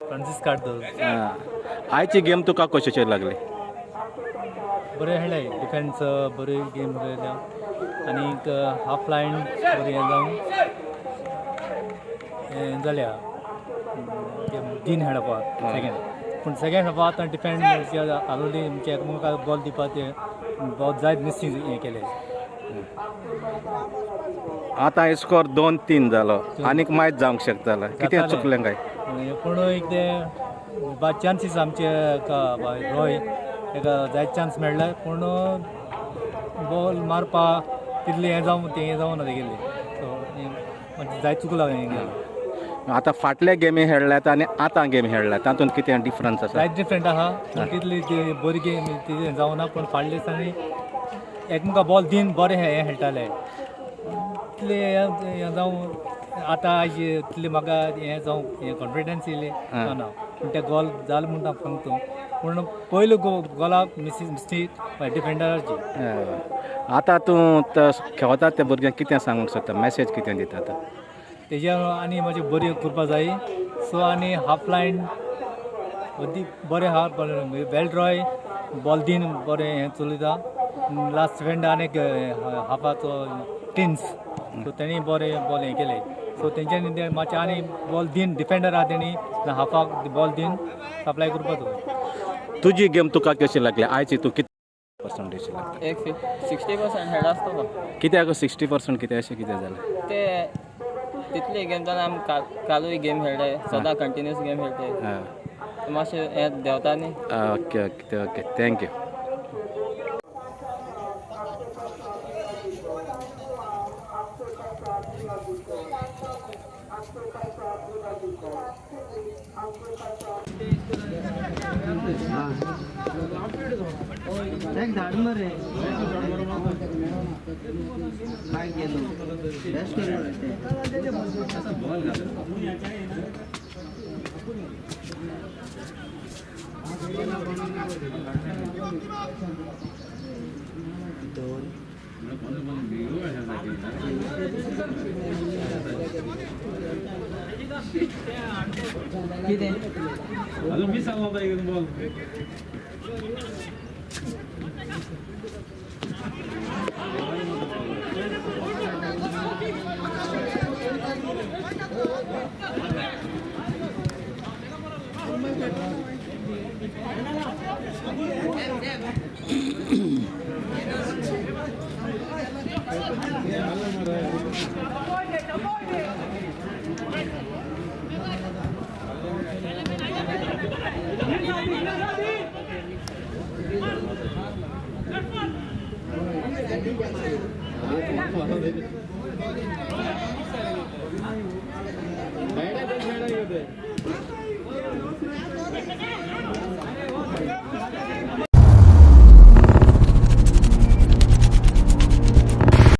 Francis Cardozo. आयची game तुका कशी लागली? बरें खेळ्ळे, डिफेन्स बरी गेम खेळ्ळ्या आनीक हाफ लायन बरी हें जावन हें जाल्या गेम तीन खेळपाक सेकेंड. पूण सेकेंड हाफा आतां डिफेंड आलोली आमचे एकामेकाक बॉल दिवपा ते बॉल जायत मिसींग हें केलें. आतां स्कोर 2-3 जालो, आनीक मायज जावंक शकतालो. कितें जातालें. चुकलें काय? पूण एक ते बा चान्सीस आमचे रोय ताका जायत चान्स मेळ्ळा, पूण बॉल मारपा तितलें हें जावं तें हें जावं ना तेगेलें. सो मातशें जायत चुकलां हें गेलें. आतां फाटले गेमी खेळ्ळ्यात आनी आतां गेम खेळ्ळ्या तातूंत कितें डिफरन्स आसा? जायत डिफरंट आहा. पूण तितली ती बरी गेम ती जावना, पूण फाटले दिसांनी एकमेका बॉल दिन बरें हें खेळटाले तितलें हें जावं. आतां आयज तितलें म्हाका हें जावं हें कॉन्फिडन्स येयलें ना, पूण ते गोल जालें म्हणटा सांगता. पूण पयलो गोलाक मिसीस मिस्टेक डिफेंडराची. आतां तूं खेळता त्या भुरग्यांक कितें सांगूंक सोदता, मॅसेज कितें दिता आतां? तेज्या आनी मातशें बरी करपा जाय. सो आनी हाफ लायन अदी बरें आहा, वेल ड्रॉय बॉल दिन बरें हें चलयता. लास्ट फ्रेंड आनी एक हाफाचो टिन्स, सो तेणी बरें बॉल हें केलें. सो तेंच्यांनी ते मातशें आनी बॉल दिन डिफेंडर आहा तेणी हाफाक बॉल दिन सप्लाय करपाचो. तुजी गेम तुका कशी लागली आयची? तूं कितें पर्संटेज लागता? एक 60% हेड आसतलो. कित्याक 60%? कितें अशें कितें जालें? ते तितली गेम जाल्यार आमी कालूय गेम खेळ्ळे, सदां कंटिन्यूस गेम खेळटे. मातशें हें देंवता न्ही. Okay okay okay, thank you. एक धाड मरे बायक गेलो बेस्ट मरे ते. कितें?